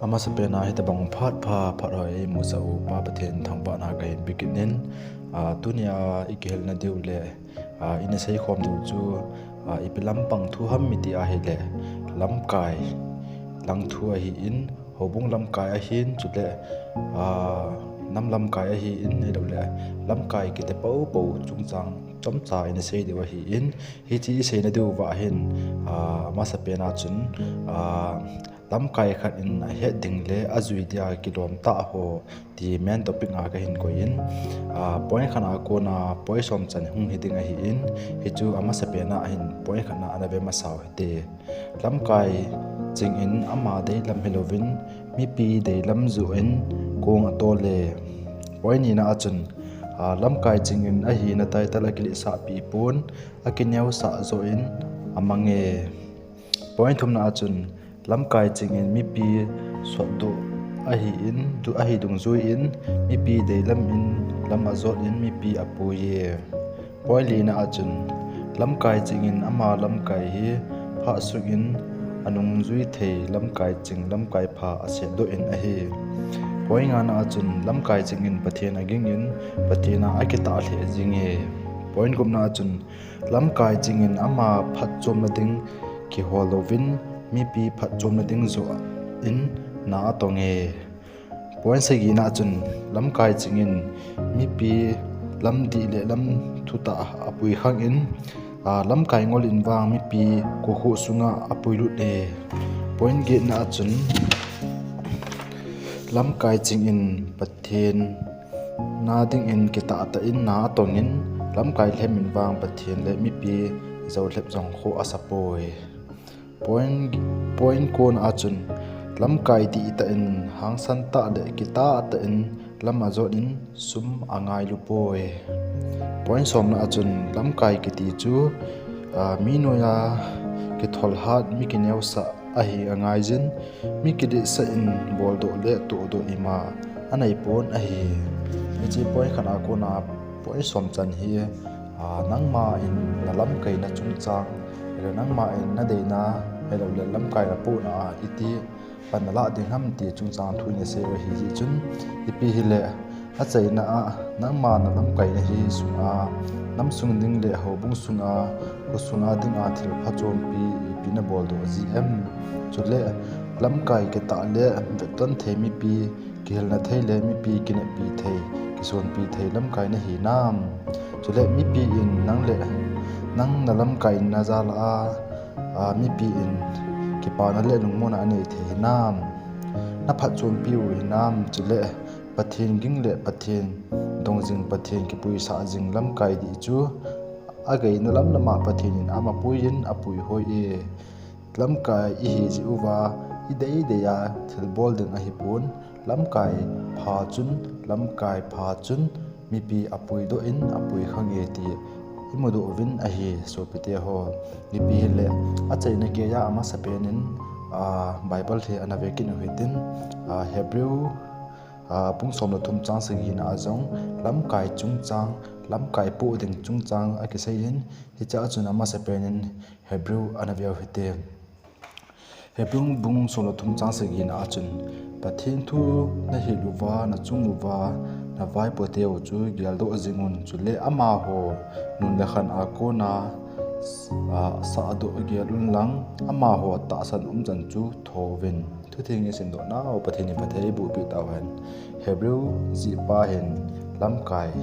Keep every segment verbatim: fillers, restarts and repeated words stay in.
Amasapen a hitabang phat pha phat hoi eimusah u Pa Pathen thangvahna kahin pe kit in, a, tunia ikihilna diu le, a, ina seikhom diu chu, a, ipi lampang thu ham iti ahile, lamkai lang thu ahin, houbung lamkai ahin, chule, a, nam lamkai ahin, ahilouleh lamkai kiti popo chungchang chomcha ina sei diu ahin, hiche iseina diu va hin, a, amasapen a chun, a, lamkai khat in ahet ding le ajui dia kilom tah ho ti main topic a kahin koi in, a, point khat a kona point som chan hung hi ding ahin, hichu amasapen a hin point khat a ana ve masau hite. Lamkai ching in ama deilam hilouvin, mipi deilam joh in kong atol e. Point nina a chun, a, lamkai ching in ahina title akiletsahpi pon, akineosah joh in amang e. Point thumna a chun, lamkai ching in mipi sotdoh ahin, du-, ahi dungjui in, mipi deilam in lam ajot in mipi apui e. Point lina a chun, lamkai ching in ama lamkai hi phah sung in anungjui thei lamkai ching lamkai pha asetdoh in ahi. Point ngana a chun, lamkai ching in Pathen aging in, Pathen a akitah lheh jing e. Point gupna a chun, lamkai ching in ama phatchomna ding kihol louvin, mipi phatchomna ding joh in na atong e. Point sagina a chun, lamkai ching in mipi lamdih le lam thutah apui khang in, a, lamkai ngol in vang mipi kokhuh sunga apuilut e. Point getna a chun, lamkai ching in Pathen na ding in kitah tah in na atong in, lamkai lhem in vang Pathen le mipi joulhep jong khoh asapoi. Point, point kona a chun, lamkai dihtah in hangsan tah le kitah tah in lam ajot in sum angailupoi. Point somna a chun, lamkai kiti chu, a, mi noiya kitholhat, mi kineosah ahi angaijin, mi kiletsah in boldoh le tohdoh ima aneipon ahi. Hiche point khat a kona point som chan hi, a, nangma in nalamkaina chungchang, ahilou nangma in nadeina, ahilouleh lamkai napohna a iti pan nalah ding ham ti chungchang thu ina sei u ahi jeh chun, ipi hile, achaina a, nangma nalamkaina hi sunga, nam sung ding le houbung sunga, kho sunga dinga thil phachompi ipi naboldoh ji em? Chule, lamkai kitah le vetton thei mipi, kihilna thei le mipi kineppi thei, kisonpi thei lamkai nahi nam? Chule mipi in nang le nang nalamkaina jal a, a, mipi in kipana le lungmonna anei thei hinam? Naphatchompiu hinam? Chule Pathen ging le Pathen dongjing, Pathen kipuisah jing lamkai dih chu, ageina lamlam a Pathen in ama puiyin apuihoi e. Lamkai ihi jeh uva, ideidei a thilbol ding ahipon, lamkai pha chun, lamkai pha chun, mipi apuidoh in apui khange ti imudoh uvin ahi, sopite ho. Ipi hile, achaina geiya amasapen in, a, Bible hi ana ve kit u hitin, a, Hebrew, a, bung som le thum chang sagina a jong, lamkai chungchang, lamkai poh ding chungchang akisei in, hichea chun amasapen in Hebrew ana veu hite. Hebrew bung som le thum chang sagina a chun, Pathen thu nahil uva, nachung uva, navaipoteu chu geldoh jingun, chule amaho nun le khan a kona, a, sahdoh gelun lang, amaho tahsan umchan chu thouvin. Thutheng isimdoh nau Pathen in phatthei eibohpeh tauhen. Hebrew jihpa hin lamkai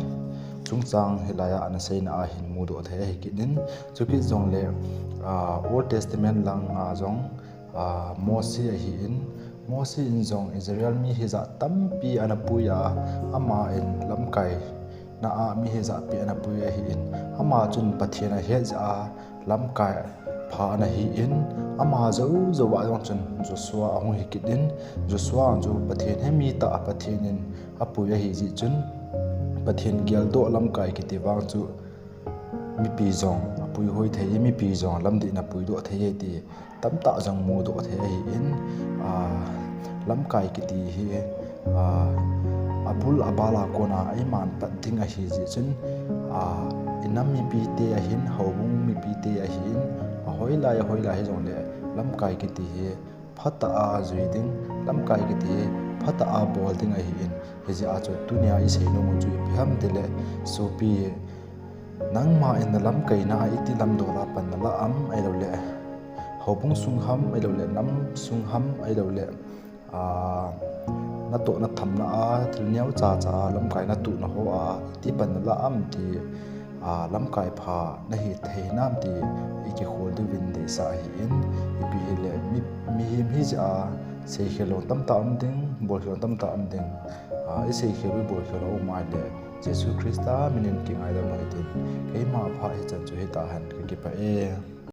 chungchang hilaiya ana seina a hin mudoh thei ahi kit in, chukit jongle, a, Old Testament langa jong, a, Mose ahin, Mose in jong Israel mi hijat tampi ana pui a, ama in lamkaina a mi hijat pi ana pui ahin, ama chun Pathen ahet jeh a lamkai pha ana hi in, ama jou jouva jong chun Joshua ahung hi kit in, Joshua chu Pathen he mi tah Pathen in apui ahi jeh chun, Pathen geldoh lamkai kiti vang chu mipi jong apuihoi thei, mipi jong lamdih in apuidoh thei e ti tamtah jong mudoh thei ahi in, a, lamkai kiti hi, a, abul abal a kona eiman pat ding ahi jeh chun, a, inam mipite ahin, houbung mipite ahin, ahoilai, ahoilai hijongle lamkai kiti hi phatah a jui ding, lamkai kiti hi phatah a bol ding ahin, hijeh a chu tunia isei nom u chu ipi ham tile, sopi, nangma in nalamkaina a iti lamdol a pan nalah am ahilouleh, houbung sung ham ahilouleh, nam sung ham ahilouleh, natohna thamna a thil neocha cha a lamkai natuhna ho a iti pan nalah am ti, lamkai pha nahi thei nam ti ikikhol diuvin deisah ahin, ipi hile, mihem hijeh a seikhel lou tamtah um ding, bolkhel lou tamtah um ding, iseikhel u bolkhel u um ahile, Jesu Christa minin kingaidam u hitin, keima phat hichan chu hitahen, kakipah e.